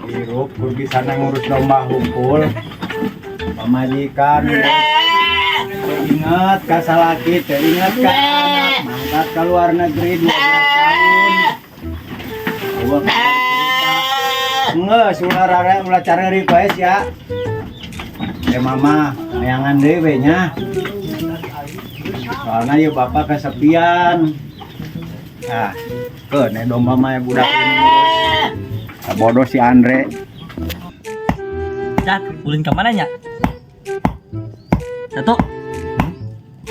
Hirup kudu bisa ngurus domba hungkul. Pamajikan teu inget ka salaki, teu inget ka anak, mangkat ke luar negeri 12 tahun. Euweuh kabar cerita. Geus ulah rare, ulah careurik wae sia. Eh, mama, neangan deui we nya. Soalnya yeuh bapak kesepian. Ah, keun domba mah budak ini ngurus. Bodoh si Andre. Cat, ulin ke mana nya? Satu.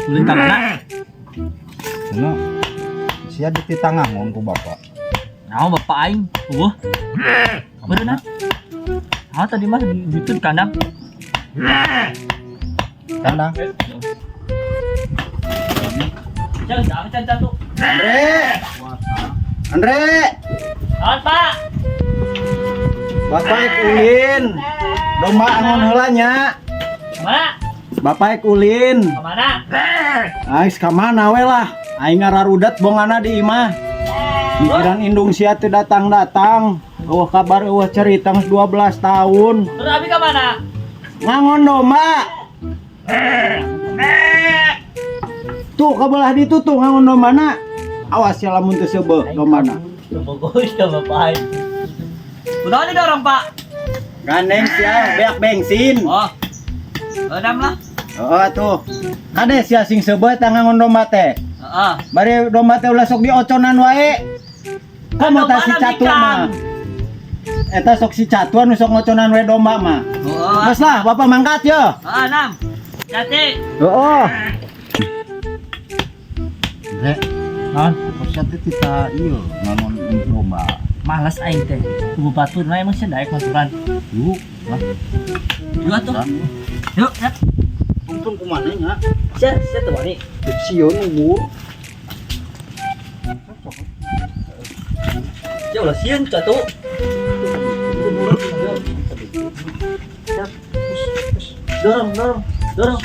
Ulin ke mana? Ano? Sia di tangangon ku bapak. Nah, bapak aing. Wah. Bener. Ah, tadi mah di itu di kandang. Kandang. Jangan, jangan, jangan tuh. Andre. Andre. Naon, Pak? Bapak ek ulin. Domba angon heula nya. Kemana? Bapak ek ulin. Kemana? Ais ka mana we lah. Aing ngararudet bongana di imah. Mikiran indung sia teu datang-datang. Euweuh kabar, euweuh cerita geus 12 tahun. Terus abi kemana? Ngangon domba. Tuh ka belah ditu tuh ngangon dombana. Awas ya lamun teu seubeuh dombana. Bogoh ka bapak aing. Udah didorong, Pak. Gandeng sia beak bensin. Oh. Enam lah. Oh tuh. Kade sia sing seubeuh eta ngangon domba teh. Heeh. Bari domba teh ulah sok dioconan wae. Komo tah si Domba Catu bikang. mah. Eta sok si Catu anu sok ngoconan we domba mah. Oh. Geus lah, bapak mangkat ya. Heeh, enam. Jati. Heeh. Re, Naon? kok teh kita ieu ngangon domba. Malas aing teh. Kubu batur na emang sih daek maturan. Yuk, lah. Yuk atuh. Yuk, yuk. Untung kumana nya? Sia, sia tuh wani. Sieun nunggu. Sia ulah sieun atuh. Dorong, dorong, dorong.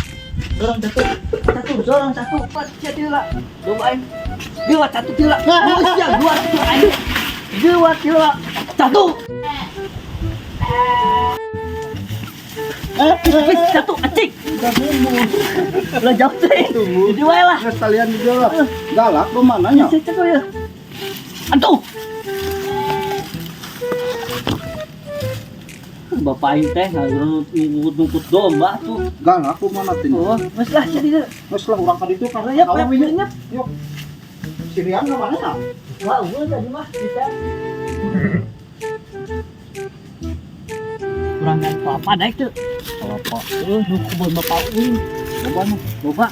Dorong satu. Satu, dorong satu. Empat, sia tiula. Domba aing. Dua, satu tiula. Dua, sia, dua, satu aing. Dua tiula. Satu. Wih, satu, acik. Ulah jauh teh. Jadi wae lah. Geus talian di dieu lah. Galak domba nya. Sia, sia, ya. Antuh. Bapak aing teh nungkut domba tuh. Galak domba teh. Oh, geus lah sia dieu. Geus lah urang ka ditu ka. Yap, yap, yap. Yuk. Si Rian ka mana nya? Wah, eueuh tadi mah kita. Kurang ngan kelapa daek teu. Kelapa. Nu kebun bapak euy. Loba nu. Loba.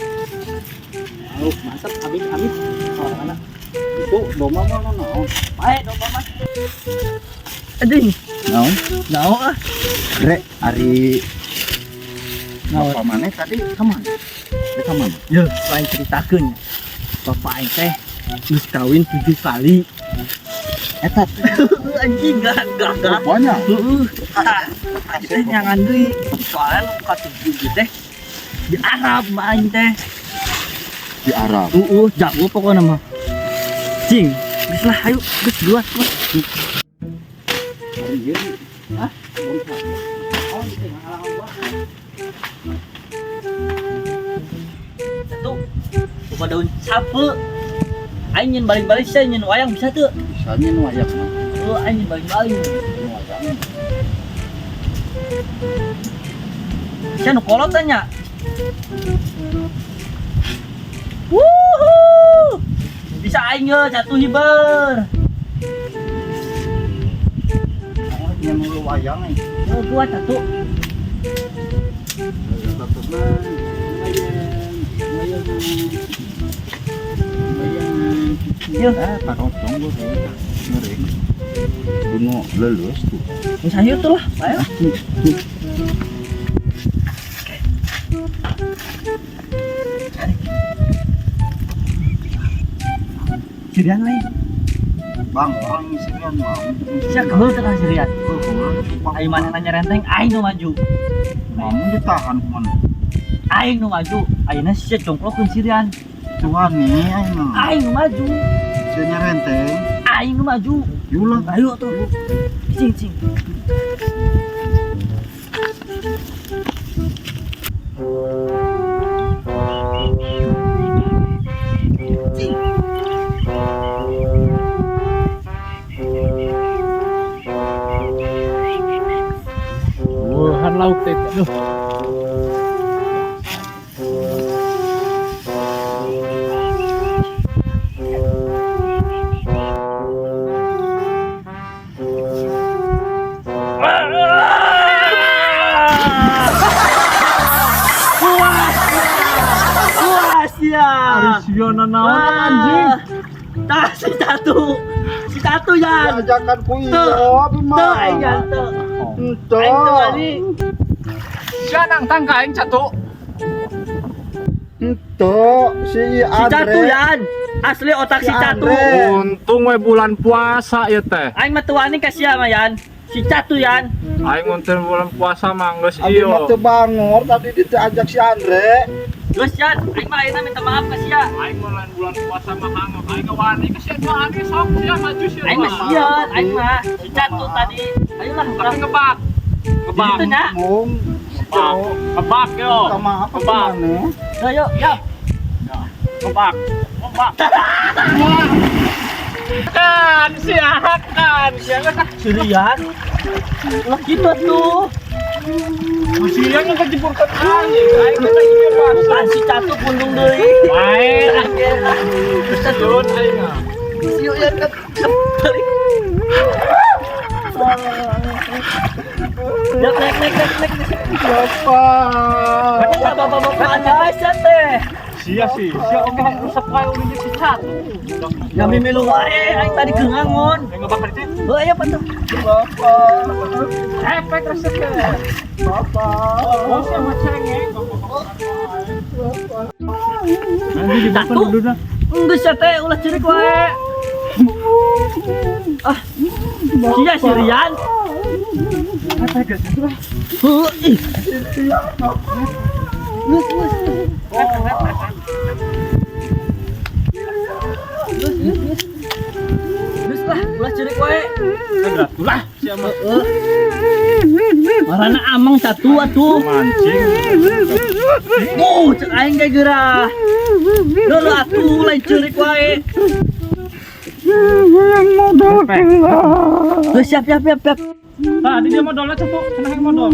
Aduh, mantap amit amit. Soalna Itu domba mah naon? Bae domba mah. Aduh, Naon? naon ah? Re, ari Naon? bapak maneh tadi ka mana? Tadi ka mana? Yeuh, lain ceritakeun. Bapak aing teh geus kawin 7 kali. Eta teh. Anjing gak gak gak. Banyak. Heeh. Aing teh nyangan deui. Soalnya nu katujuh ge teh di Arab mah aing teh. Di Arab. Heeh, jago pokokna mah. Cing, geus lah ayo, geus dua. Hah? Oh, di tengah halangan gua. Satu. Buka daun sape. Aing nyen baling-baling sia nyen wayang bisa teu? Bisa nyen wayang mah. Heeh, aing nyen baling-baling. Nyen wayang. Sia nu kolot teh nya. Wuhu! Bisa aing ge satu hiber. Oh, nyen nu wayang aing. Oh, gua satu. Iya. Parotong gua kayaknya. Ngering. Dungo leuleus tuh. Ini sayur tuh lah, ayo. Sirian lain. Bang, orang sirian mah. Sia geul teh sirian. Ayo mana nanya renteng aing nu maju. Kamu ditahan kemana? Aing nu maju. Ayeuna sia jongklokeun sirian. Tuhan nih, aing mah. Aing nu maju. Sia renteng. Aing nu maju. Yulah. Ayo tuh. Cing cing. Cing. Wuhan lauk teh. Aduh. Puas ya. Ari sia nanaon anjing. Tah si Tatu. Si Tatu yan. Ajakan ku Tuh. iya, abi mah. Tuh aing yan tuh. Ente. Aing tuh wani. Sia nangtang ka aing catu. Ente si Si Tatu Andre. yan. Asli otak si Si Tatu. Andre. Untung we bulan puasa ieu teh. Aing mah teu wani ka sia mah yan. Si Catu yan. Aing ngonten bulan puasa mah geus Abi ieu. mah teu bangor tadi diajak si Andre. Terus yan, aing mah ayeuna minta maaf ka sia. Aing mah lain bulan puasa mah hangok. Aing wani ka sia dua ani sok sia maju sia. Aing mah sieun, aing mah si Catu tadi. Ayolah, Tapi urang ngebak. Ngebak. Gitu nya. Mung. Ngebak. Ngebak yo. Minta maaf apa Ngebak. mana? Ayo, yo. Ngebak. Ngebak. Kan sia kan sia geus Sirian. Lah gitu tuh. Sia nu kejebur ke anjing. Aing teh ieu puasa. Bukan si Catu pundung deui. Main. Terus Turun aing mah. Yuk ya kan. Balik. Ya naik naik naik naik. Bapak. Bapak-bapak aja teh. Sia sih, sia oke rusak wae ulin si Catu. Ya mimilu wae aing tadi keur ngangon. Aing ngebak ka ditu. Heuh aya apa tuh? Bapak. Efek resep teh. Bapak. Oh, sia mah cengeng. Catu. Geus sia teh ulah ceurik wae. Ah. Sia si Rian. Heuh ih. Geus geus. Geus geus geus. Geus lah, ulah ceurik wae. Ulah sia mah Heeh. Marana amang satu atuh. mancing. Oh, cek aing ge geurah. Leuh atuh lain ceurik wae. Geus siap siap siap siap. Tadi dia modalnya catu, cenah hayang modal.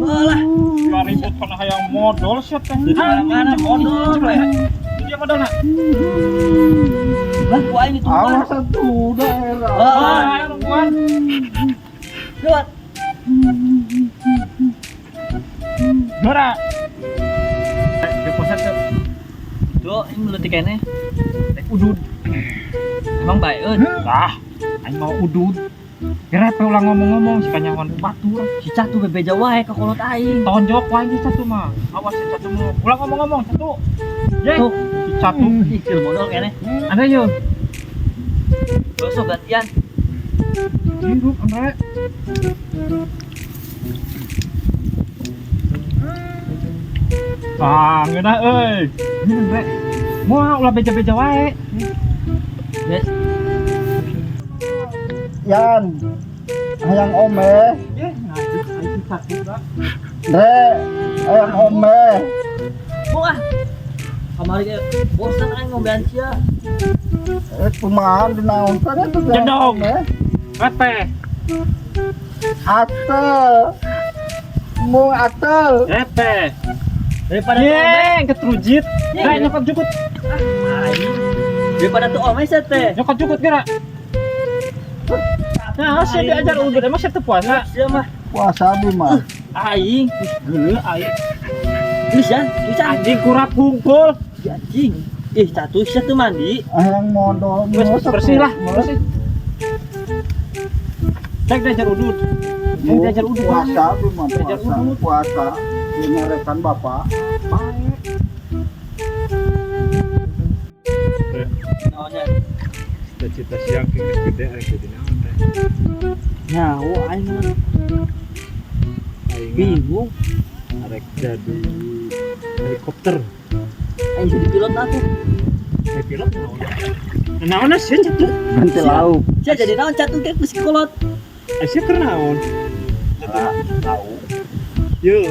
Alah, Ya ribut kana hayang modal sia teh. Di mana-mana modal, we. Dia modalna. Lah ku aing ditungguan. Awas satu daerah. Heeh. Ah, ayo nungguan. Lewat. Dora. Deposit teh. Tuh, ini leutik keneh. Rek udud. Emang bae eun. Lah, aing mau udud. Geura teh ulah ngomong-ngomong si kanyawan batur. Si Catu bebeja wae ka kolot aing. Tonjok wae si Catu mah. Awas si Catu mah. Ulah ngomong-ngomong Catu. Ye, Tuh. si Catu. Ih, keur modal keneh. Ada yo. Besok gantian. Hirup Andre. Ah, ngeunah euy. Ini Andre. Moal ulah beja-beja wae. Yes. Yan. Hayang ome. Ye, ngajuk aing si Catu da. Dre. Hayang ome. Mau ah. Kamari ge bosan aing ngombean sia. Eh kumaha dinaonkeun atuh teh? Jedog. Ome. Teh. Atel. Mung atel. Teh. Daripada tuh ome. Ye, ketrujit. Ye. Nah, nyokot jukut. Aing. Daripada tuh ome sia teh. Nyokot jukut geura. Nah, sia diajar udud emang sia teu puasa. Sia mah Puasa abi mah. Aing, geuleuh aing. geus ya, geus ya. Anjing kurap hungkul. Ih, anjing. Ih, Catu sia teu mandi. Hayang modal. Wes bersih lah, bersih. Cek diajar udud. Cek diajar udud. Puasa abi mah Diajar puasa. udud. Puasa. Dia nyarekan bapak. Baik. Naonnya? Cita-cita sia geus gede arek jadi naon teh? Nyaho aing mah. Aing mah Bingung. arek jadi helikopter. Aing jadi pilot atuh. Eh, pilot naon? Naon sih catu? Ganti lauk. Sia jadi naon catu kayak geus kolot. Eh, sia keur naon? Lauk. Yo.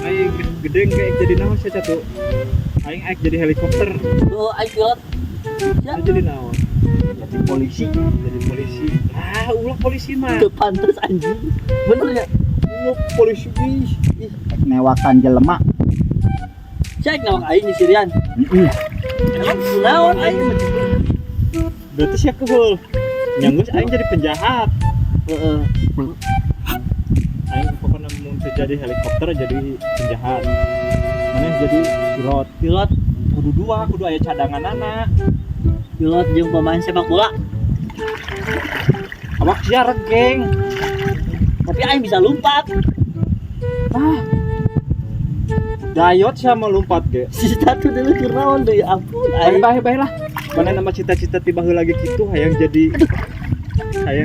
Aing geus gede kayak jadi naon sia catu? Aing arek jadi helikopter. Oh, aing pilot. Sia Lu jadi naon? Jadi polisi. Jadi polisi. Ah, ulah polisi mah. teu pantes anjing. Bener ya? Ulah polisi ih. Ih, Newakan jelema. sia nawak aing di Sirian. Heeh. Emang naon aing mah? Berarti sia keheul. Nyanggus aing jadi penjahat. Heeh. Aing pokoknya mau jadi helikopter jadi penjahat. Mana jadi pilot. Pilot, Kudu dua, kudu aya cadangan anak. pilot jeung pemain sepak bola. Awak sia regeng. Tapi aing bisa lompat. Ah. Dayot sia mau lompat ge. Si satu dulu keur naon deui, ampun Bae aing. bae bae lah. Mana nama cita-cita tiba heula lagi kitu hayang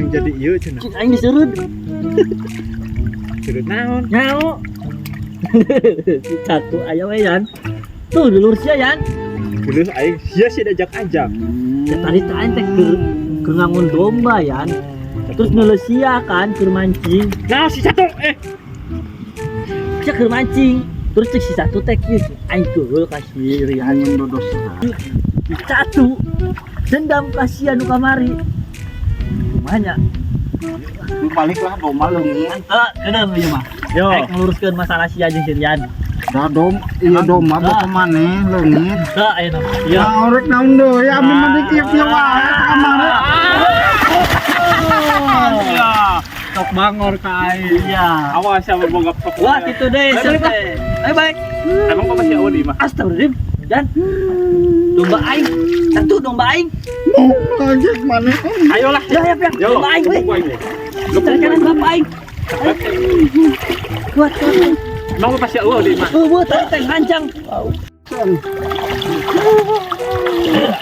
jadi ieu cenah. Cing aing diseureup. Seureup naon? Nyaho. Si satu aya we yan. Tuh dulur sia yan. Dulur aing sia sih diajak-ajak. Ya tadi teh aing teh keur ngangon domba yan. Terus ngeuleuh sia kan keur mancing. Nah, si satu eh Sia keur mancing. Terus cek si satu teh kieu cing aing keheul ka si Rian. Angin dodos. Si satu dendam ka sia nu kamari. Kumaha nya? Lu baliklah domba leungit. Ah, kedeung ieu mah. Yo. Aing ngeluruskeun masalah sia jeung si Rian. Da dom, iya domba bapak maneh leungit. Heuh, ayeuna mah. Iya. Nah, orek naon deui abi mah di kieu kieu wae kamari. Ya, sok bangor ka aing. Iya. Awas sia boga sok. Wah, gitu deh, Balik, balik, teh. Bye bye. Emang kok masih aweun imah? Astagfirullahaladzim. Dan domba aing. Satu domba aing. Lanjut maneh. Ayolah. Ya ya ya. Yo, Domba aing we. tunggu aing. Cari bapak aing. Kuat kuat. Emang kok masih aweun di imah? Oh, tadi teh ngancang.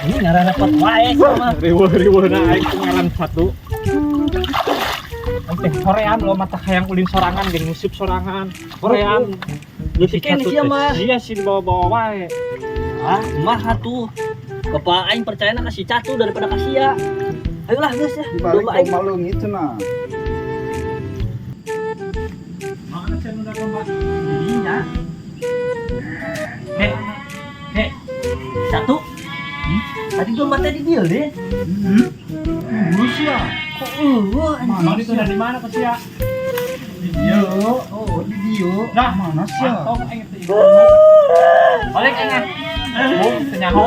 Ini ngaran repot wae sama. Riweuh-riweuh na aing ngaran satu. Teh hoream lo mata hayang ulin sorangan ge ngusip sorangan. Hoream. Lu sih kan sia mah. Sia sih dibawa-bawa wae. Ah, mah atuh. Bapak aing percaya ka si Catu daripada ka sia. Ayolah geus ya. Balik Domba aing. domba leungit cenah. Mana sia nu domba? Iya. Heh. Heh. Satu. Tadi domba teh di dieu deh. Heeh sia. Kok eueuh anjing. Mang itu dari mana ke sia? Di dieu. Oh, di dieu. Nah, mana sia? Mantong aing teh. Balik aing ah. Bung teu nyaho.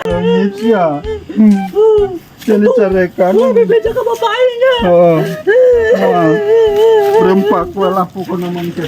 Leungit sia. Jadi carekan. Oh, bebeja ka bapak aing nya. Oh. Oh. Rempak we lah pokona mah teh.